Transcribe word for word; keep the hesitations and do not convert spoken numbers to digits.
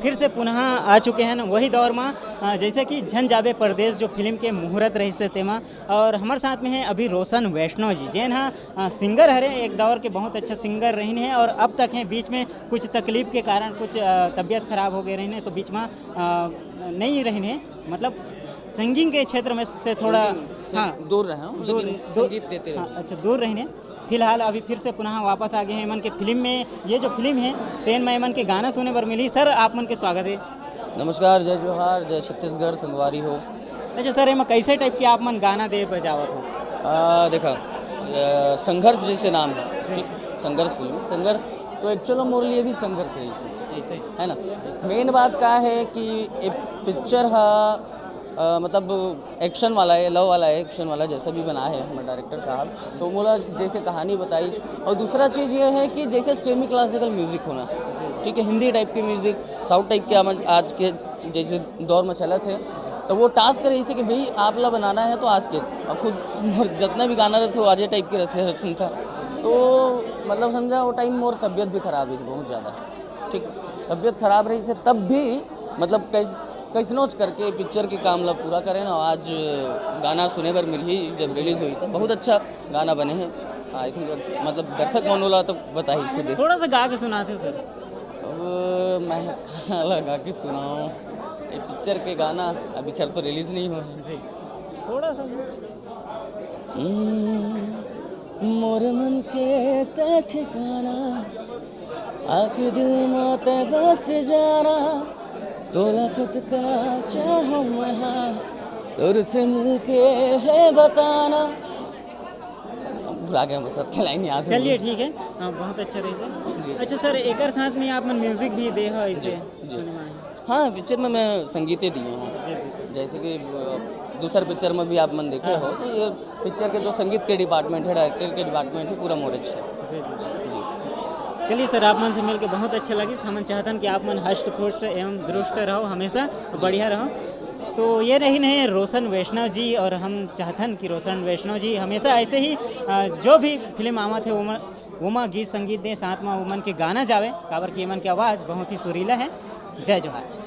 फिर से पुनः आ चुके हैं वही दौर में, अ, जैसे कि झन जाबे परदेस जो फिल्म के मुहूर्त रहिस हे तेमा, और हमर साथ में है अभी रोशन वैष्णव जी, जेन हा, अ, सिंगर हरे, एक दौर के बहुत अच्छा सिंगर रहिन हे और अब तक हैं। बीच में कुछ तकलीफ के कारण कुछ, अ, तबीयत खराब हो गए रहिन हे, तो बीच में, अ, नहीं रहिन हे, मतलब सिंगिंग के क्षेत्र में से थोड़ा, हाँ, दूर रहे हूँ, दूर, लेकिन दूर, संगीत देते रहे। हाँ, अच्छा, दूर रहिन हे। फिलहाल अभी फिर से पुनः वापस आ गए हैं एमन के फिल्म में। ये जो फिल्म है, तेन में एमन के गाना सुने बर मिली। सर, आप मन के स्वागत है। नमस्कार, जय जोहार, जय छत्तीसगढ़, संगवारी हो। अच्छा सर, एमा कैसे टाइप के आप मन गाना दे बजावत हो? आ, देखा, आ, संघर्ष जैसे नाम है, ठीक, संघर्ष फिल्म, संघर्ष तो एक्चुअल में मोर लिए भी संघर्ष है इसे, ऐसे। है ना? मेन बात का है कि ये पिक्चर हा, आ, मतलब एक्शन वाला है, लव वाला है, एक्शन वाला जैसा भी बना है हमारे डायरेक्टर साहब, तो मोला जैसे कहानी बताई। और दूसरा चीज़ ये है कि जैसे सेमी क्लासिकल म्यूज़िक होना, ठीक है, हिंदी टाइप के म्यूज़िक, साउथ टाइप के, आज के जैसे दौर में चलत है, तो वो टास्क रहिस हे कि भाई आप ला बनाना है तो आज के, और खुद मोर जितना भी गाना रहते वो आजे टाइप के रहते हैं सुनता। तो मतलब समझा वो टाइम मोर तबीयत भी खराब रहिस बहुत ज़्यादा, ठीक, तबीयत खराब रहिस हे तब भी मतलब कैस कैसनोच करके पिक्चर के काम ला पूरा करें ना। आज गाना सुने बर मिलही, जब रिलीज हुई तो बहुत अच्छा गाना बने हैं। आई थिंक मतलब दर्शक मन ओला तो बताही खुद। थोड़ा सा गा के सुनाते सर। अब मैं कहाँ लगा के सुनाऊँ ये पिक्चर के गाना, अभी खैर तो रिलीज नहीं हुआ है। जी, थोड़ा सा। हम्म, मोर मन के तय ठिकाना, आके दिल में तय बस जाना, तोला खुद का चाहूँ मैं, हाँ, तोर से मिलके है बताना। भुला गया, बस सबके लाइन याद हो चलिए, गई। ठीक है, हाँ, बहुत अच्छा रही सर। जी। अच्छा सर, एकर साथ में आप मन म्यूजिक भी दे हो इसे जी। सिनेमा में? हाँ, पिक्चर में मैं संगीते दिए हूँ। जी, जी। जैसे कि, अ, दूसर पिक्चर में भी आप मन देखे हाँ। हो, तो ये पिक्चर के जो संगीत के डिपार्टमेंट है, डायरेक्टर के डिपार्टमेंट है, पूरा मोरे से। जी, जी। जी। चलिए सर, आप मन से मिलके बहुत अच्छा लगिस। हमन चाहतन कि आप मन हष्ट पुष्ट एवं दुरुष्ट रहो, हमेशा बढ़िया रहो। तो ये रहिन हे रोशन वैष्णव जी, और हम चाहतन कि रोशन वैष्णव जी हमेशा ऐसे ही, अ, जो भी फिल्म आवत है, ओमा, ओमा गीत संगीत दे, साथ में ओमन के गाना जावे, काबर कि एमन के आवाज़ बहुत ही सुरीला है। जय जोहार।